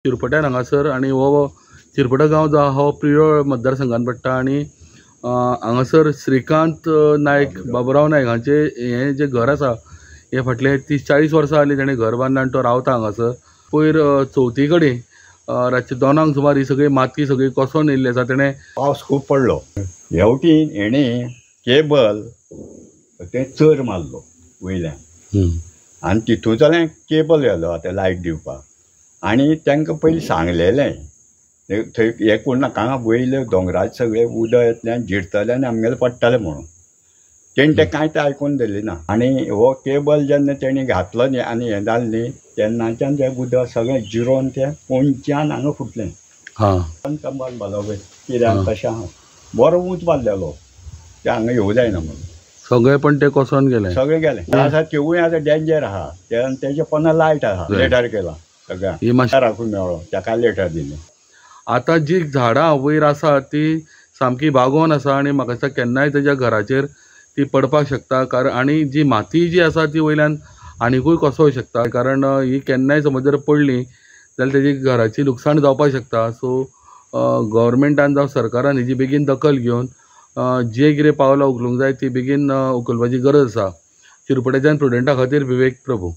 शिरपट्यान हांगासर आनी हो शिरपटा गांव जो आहा हो प्रियोळ मतदारसंघान पडटा आनी हांगासर श्रीकांत नायक, बाबुराव नायक हांचे हें जें घर आसा हें फाटले 30-40 वर्सां जालीं तेणें घर बांदलां आनी तो रावता हांगासर. पयर चवथी कडेन रातचे 2 सुमार ही सगळी माती सगळी कोसळून येयल्ली आसा. तेणें पावस खूब पडलो, हेवटीन हेणें केबल तें चर मारलो वयल्यान आनी तितूंतल्यान केबल व्हेलो आतां लायट दिवपाक. आनी तांकां पयलीं सांगलेलें थंय हें करूं नाका, हांगा वयले दोंगराचे सगळे उदक येतलें आनी जिरतलें आनी आमगेलें पडटलें म्हणून. तेणें तें कांय तें आयकून धरलें ना. आनी हो केबल जेन्ना तेणी घातलो न्ही आनी हें जालें न्ही तेन्नाच्यान तें उदक सगळें जिरोवन तें पोंच्यान हांगा फुटलें. कंबान बांदलो पळय कित्याक कशें आहा, बरो ऊंच बांदलेलो तें हांगा येवं जायना म्हणून सगळें, पण तें कोसळून गेलें, सगळें गेलें. आसा तेवूय आतां डेंजर आहा, तेजे पोंदा लायट आहा, लेटर केला सगळ्यांक राखून मेळ्ळो ताका लेटर दिलें. आतां जी झाडां वयर आसा ती सामकी बागोवन आसा आनी म्हाका दिसता केन्नाय तेज्या घराचेर ती पडपाक शकता. कारण आनी जी माती जी आसा ती वयल्यान आनिकूय कोसळूंक शकता, कारण ही केन्नाय समज जर पडली जाल्यार तेजी घराची लुकसाण जावपाक शकता. सो गव्हर्मेंटान जावं सरकारान हेजी बेगीन दखल घेवन जे कितें पावलां उखलूंक जाय ती बेगीन उखलपाची गरज आसा. शिरपट्याच्यान प्रुडंटा खातीर विवेक प्रभू.